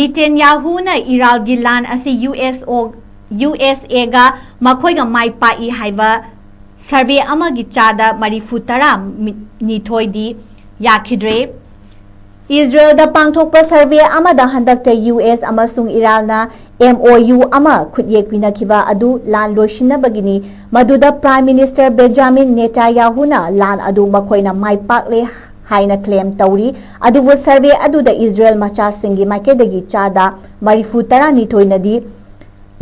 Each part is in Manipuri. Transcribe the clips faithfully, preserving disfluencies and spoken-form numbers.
ꯅꯦꯇꯟꯌꯥꯍꯨꯅ ꯏꯔꯥꯜꯒꯤ ꯂꯥꯟ ꯑꯁꯤ ꯌꯨ ꯑꯦꯁ ꯑꯣ, ꯌꯨ ꯑꯦꯁ ꯑꯦꯒ ꯃꯈꯣꯏꯒ ꯃꯥꯏ ꯄꯥꯛꯏ ꯍꯥꯏꯕ ꯁꯔꯚꯦ ꯑꯃꯒꯤ ꯆꯥꯗ ꯃꯔꯤꯐꯨ ꯇꯔꯥ ꯅꯤꯊꯣꯏꯗꯤ ꯌꯥꯈꯤꯗ꯭ꯔꯦ꯫ ꯏꯖꯔꯦꯜꯗ ꯄꯥꯡꯊꯣꯛꯄ ꯁꯔꯚꯦ ꯑꯃꯗ ꯍꯟꯗꯛꯇ ꯌꯨ ꯑꯦꯁ ꯑꯃꯁꯨꯡ ꯏꯔꯥꯜꯅ ꯑꯦꯝ ꯑꯣ ꯌꯨ ꯑꯃ ꯈꯨꯠꯌꯦꯛ ꯄꯤꯅꯈꯤꯕ ꯑꯗꯨ ꯂꯥꯟ ꯂꯣꯏꯁꯤꯟꯅꯕꯒꯤꯅꯤ, ꯃꯗꯨꯗ ꯄ꯭ꯔꯥꯏꯝ ꯃꯤꯅꯤꯁꯇꯔ ꯕꯦꯟꯖꯥꯃꯤꯟ ꯅꯦꯇꯥꯌꯥꯍꯨꯅ ꯂꯥꯟ ꯑꯗꯨ ꯃꯈꯣꯏꯅ ꯃꯥꯏ ꯄꯥꯛꯂꯦ ꯍꯥꯏꯅ ꯀ꯭ꯂꯦꯝ ꯇꯧꯔꯤ꯫ ꯑꯗꯨꯕꯨ ꯁꯔꯚꯦ ꯑꯗꯨꯗ ꯏꯖꯔꯦꯜ ꯃꯆꯥꯁꯤꯡꯒꯤ ꯃꯥꯏꯀꯩꯗꯒꯤ ꯆꯥꯗ ꯃꯔꯤꯐꯨ ꯇꯔꯥꯅꯤꯊꯣꯏꯅꯗꯤ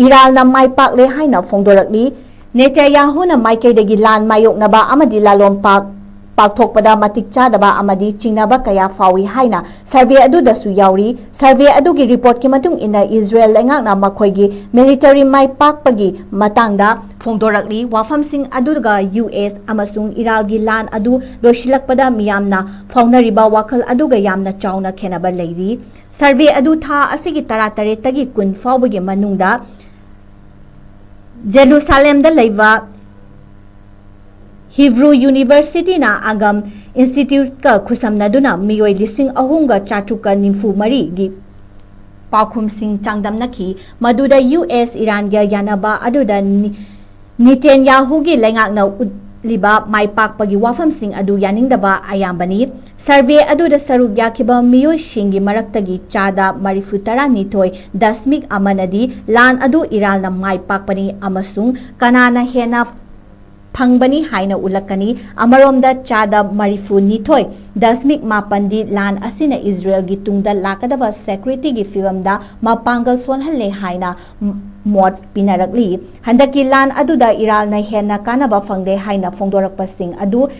ꯏꯔꯥꯜꯅ ꯃꯥꯏ ꯄꯥꯛꯂꯦ ꯍꯥꯏꯅ ꯐꯣꯡꯗꯣꯔꯛꯂꯤ꯫ ꯅꯦꯇꯥꯌꯥꯍꯨꯅ ꯃꯥꯏꯀꯩꯗꯒꯤ ꯂꯥꯟ ꯃꯥꯌꯣꯛꯅꯕ ꯑꯃꯗꯤ ꯂꯥꯂꯣꯡ ꯄꯥꯛ ꯄꯥꯛꯊꯣꯛꯄꯗ ꯃꯇꯤꯛ ꯆꯥꯗꯕ ꯑꯃꯗꯤ ꯆꯤꯡꯅꯕ ꯀꯌꯥ ꯐꯥꯎꯏ ꯍꯥꯏꯅ ꯁꯔꯚꯦ ꯑꯗꯨꯗꯁꯨ ꯌꯥꯎꯔꯤ꯫ ꯁꯔꯚꯦ ꯑꯗꯨꯒꯤ ꯔꯤꯄꯣꯔꯠꯀꯤ ꯃꯇꯨꯡ ꯏꯟꯅ ꯏꯖꯔꯦꯜ ꯂꯩꯉꯥꯛꯅ ꯃꯈꯣꯏꯒꯤ ꯃꯤꯂꯤꯇꯔꯤ ꯃꯥꯏ ꯄꯥꯛꯄꯒꯤ ꯃꯇꯥꯡꯗ ꯐꯣꯡꯗꯣꯔꯛꯂꯤ꯫ ꯋꯥꯐꯝꯁꯤꯡ ꯑꯗꯨꯒ ꯌꯨ ꯑꯦꯁ ꯑꯃꯁꯨꯡ ꯏꯔꯥꯜꯒꯤ ꯂꯥꯟ ꯑꯗꯨ ꯂꯣꯏꯁꯤꯜꯂꯛꯄꯗ ꯃꯤꯌꯥꯝꯅ ꯐꯥꯎꯅꯔꯤꯕ ꯋꯥꯈꯜ ꯑꯗꯨꯒ ꯌꯥꯝꯅ ꯆꯥꯎꯅ ꯈꯦꯠꯅꯕ ꯂꯩꯔꯤ꯫ ꯁꯔꯚꯦ ꯑꯗꯨ ꯊꯥ ꯑꯁꯤꯒꯤ ꯇꯔꯥꯇꯔꯦꯠꯇꯒꯤ ꯀꯨꯟ ꯐꯥꯎꯕꯒꯤ ꯃꯅꯨꯡꯗ ꯖꯦꯔꯨꯁꯥꯂꯦꯝꯗ ꯂꯩꯕ ꯍꯤꯕ꯭ꯔꯨ ꯌꯨꯅꯤꯚꯔꯁꯤꯇꯤꯅ ꯑꯒꯝ ꯏꯟꯁꯇꯤꯇ꯭ꯌꯨꯠꯀ ꯈꯨꯠꯁꯝꯅꯗꯨꯅ ꯃꯤꯑꯣꯏ ꯂꯤꯁꯤꯡ ꯑꯍꯨꯝꯒ ꯆꯥꯇ꯭ꯔꯨꯛꯀ ꯅꯤꯐꯨ ꯃꯔꯤꯒꯤ ꯄꯥꯎꯈꯨꯝꯁꯤꯡ ꯆꯥꯡꯗꯝꯅꯈꯤ, ꯃꯗꯨꯗ ꯌꯨ ꯑꯦꯁ ꯏꯔꯥꯟꯒ ꯌꯥꯅꯕ ꯑꯗꯨꯗ ꯅꯤ-, ꯅꯦꯇꯟꯌꯥꯍꯨꯒꯤ ꯂꯩꯉꯥꯛꯅ ꯎꯠꯂꯤꯕ ꯃꯥꯏ ꯄꯥꯛꯄꯒꯤ ꯋꯥꯐꯝꯁꯤꯡ ꯑꯗꯨ ꯌꯥꯅꯤꯡꯗꯕ ꯑꯌꯥꯝꯕꯅꯤ꯫ ꯁꯔꯚꯦ ꯑꯗꯨꯗ ꯁꯔꯨꯛ ꯌꯥꯈꯤꯕ ꯃꯤꯑꯣꯏꯁꯤꯡꯒꯤ ꯃꯔꯛꯇꯒꯤ ꯆꯥꯗ ꯃꯔꯤꯐꯨ ꯇꯔꯥꯅꯤꯊꯣꯏ ꯗꯁꯃꯤꯛ ꯑꯃꯅꯗꯤ ꯂꯥꯟ ꯑꯗꯨ ꯏꯔꯥꯜꯅ ꯃꯥꯏ ꯄꯥꯛꯄꯅꯤ ꯑꯃꯁꯨꯡ ꯀꯅꯥꯅ ꯍꯦꯟꯅ ꯐꯪꯕꯅꯤ ꯍꯥꯏꯅ ꯎꯠꯂꯛꯀꯅꯤ꯫ ꯑꯃꯔꯣꯝꯗ, ꯆꯥꯗ ꯃꯔꯤꯐꯨ ꯅꯤꯊꯣꯏ ꯗꯁꯃꯤꯛ ꯃꯥꯄꯟꯗꯤ ꯂꯥꯟ ꯑꯁꯤꯅ ꯏꯖꯔꯦꯜꯒꯤ ꯇꯨꯡꯗ ꯂꯥꯛꯀꯗꯕ ꯁꯦꯀ꯭ꯌꯨꯔꯤꯇꯤꯒꯤ ꯐꯤꯕꯝꯗ ꯃꯄꯥꯡꯒꯜ ꯁꯣꯜꯍꯜꯂꯦ ꯍꯥꯏꯅ ꯃꯣꯠ ꯄꯤꯅꯔꯛꯂꯤ꯫ ꯍꯟꯗꯛꯀꯤ ꯂꯥꯟ ꯑꯗꯨꯗ ꯏꯔꯥꯜꯅ ꯍꯦꯟꯅ ꯀꯥꯟꯅꯕ ꯐꯪꯂꯦ ꯍꯥꯏꯅ ꯐꯣꯡꯗꯣꯔꯛꯄꯁꯤꯡ ꯑꯗꯨ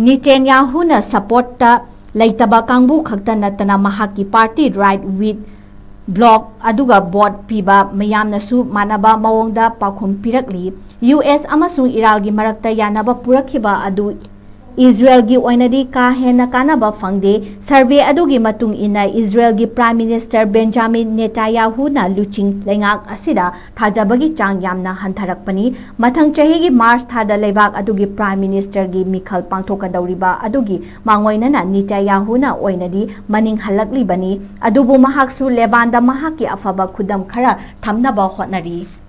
ꯅꯦꯇꯟꯌꯥꯍꯨꯅ ꯁꯄꯣꯔꯠꯇ ꯂꯩꯇꯕ ꯀꯥꯡꯕꯨ ꯈꯛꯇ ꯅꯠꯇꯅ ꯃꯍꯥꯛꯀꯤ ꯄꯥꯔꯇꯤ ꯔꯥꯏꯠ ꯋꯤꯡ ꯕ꯭ꯂꯣꯛ ꯑꯗꯨꯒ ꯚꯣꯠ ꯄꯤꯕ ꯃꯤꯌꯥꯝꯅꯁꯨ ꯃꯥꯟꯅꯕ ꯃꯑꯣꯡꯗ ꯄꯥꯎꯈꯨꯝ ꯄꯤꯔꯛꯂꯤ꯫ ꯌꯨ ꯑꯦꯁ ꯑꯃꯁꯨꯡ ꯏꯔꯥꯜꯒꯤ ꯃꯔꯛꯇ ꯌꯥꯅꯕ ꯄꯨꯔꯛꯈꯤꯕ ꯑꯗꯨ ꯏꯖꯔꯦꯜꯒꯤ ꯑꯣꯏꯅꯗꯤ ꯀꯥ ꯍꯦꯟꯅ ꯀꯥꯟꯅꯕ ꯐꯪꯗꯦ꯫ ꯁꯔꯚꯦ ꯑꯗꯨꯒꯤ ꯃꯇꯨꯡ ꯏꯟꯅ, ꯏꯖꯔꯦꯜꯒꯤ Prime Minister Benjamin Netanyahu-ꯅ ꯂꯨꯆꯤꯡ ꯂꯩꯉꯥꯛ ꯑꯁꯤꯗ ꯊꯥꯖꯕꯒꯤ ꯆꯥꯡ ꯌꯥꯝꯅ ꯍꯟꯊꯔꯛꯄꯅꯤ꯫ ꯃꯊꯪ ꯆꯍꯤꯒꯤ ꯃꯥꯔꯆ ꯊꯥꯗ ꯂꯩꯕꯥꯛ ꯑꯗꯨꯒꯤ Prime Minister-ꯒꯤ ꯃꯤꯈꯜ ꯄꯥꯡꯊꯣꯛꯀꯗꯧꯔꯤꯕ ꯑꯗꯨꯒꯤ ꯃꯥꯡꯑꯣꯏꯅꯅ Netanyahu-ꯅ ꯑꯣꯏꯅꯗꯤ ꯃꯅꯤꯡ ꯍꯜꯂꯛꯂꯤꯕꯅꯤ꯫ ꯑꯗꯨꯕꯨ ꯃꯍꯥꯛꯁꯨ ꯂꯦꯕꯥꯟꯗ ꯃꯍꯥꯛꯀꯤ ꯑꯐꯕ ꯈꯨꯗꯝ ꯈꯔ ꯊꯝꯅꯕ ꯍꯣꯠꯅꯔꯤ꯫